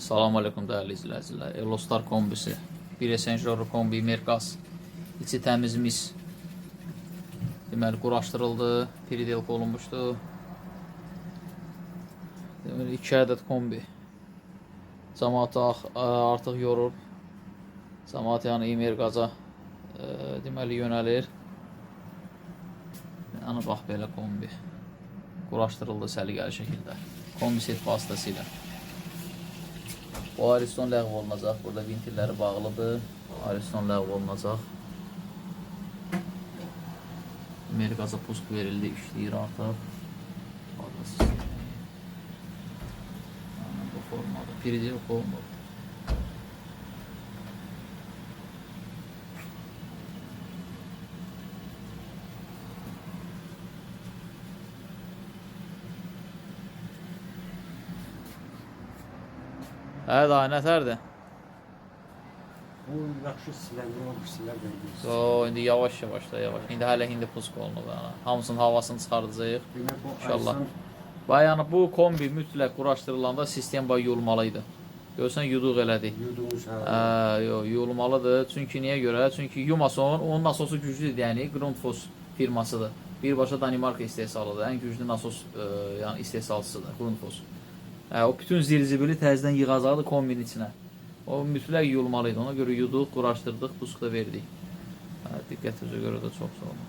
Salam aleyküm dəyərli izləyicilər. Elostar kombisi. Bir Esenjoro kombi Merkaz. İçi təmiz mis. Deməli quraşdırıldı, peridelka olunmuşdu. Deməli 2 ədəd kombi. Camaatı artıq yorub. Camaat yəni Merkaza deməli yönəlir. Yəni bax belə kombi. Quraşdırıldı səliqəli şəkildə. Kombi set vasitəsilə. Bu Ariston ləğv olunacaq. Burada ventilləri bağlıdır. Ariston ləğv olunacaq. Merkaza pusk verildi, işləyir artıq. Fazla sistemi. Yəni, bu formada. Peridelka olunub. Hə, daha nətərdir? Bu yaxşı siləndir, o pislər də bilirsən. O, indi yavaş yavaş da yavaş. İndi hələ indi pusk olunub yəni. Hamısının havasını çıxardacağıq. Demək bu İnşallah. Aysan Və yəni bu kombi mütləq quraşdırılanda sistem bay yuyulmalı idi. Görsən yuduq elədik. yudumuş ha. Hə, yox, yuyulmalıdır. Çünki niyə görə? Çünki yumason onun nasosu güclüdür, yəni Grundfos firmasıdır. Birbaşa Danimarka istehsalıdır. Ən güclü nasos yəni istehsalçısıdır Grundfos. Hə, o bütün zirzibili təzədən yığacaqdı kombinin içinə. O mütləq yuyulmalı idi. Ona görə yuduq, quraşdırdıq, pusk da verdik. Hə, diqqətinizə görə də çox sağ olun.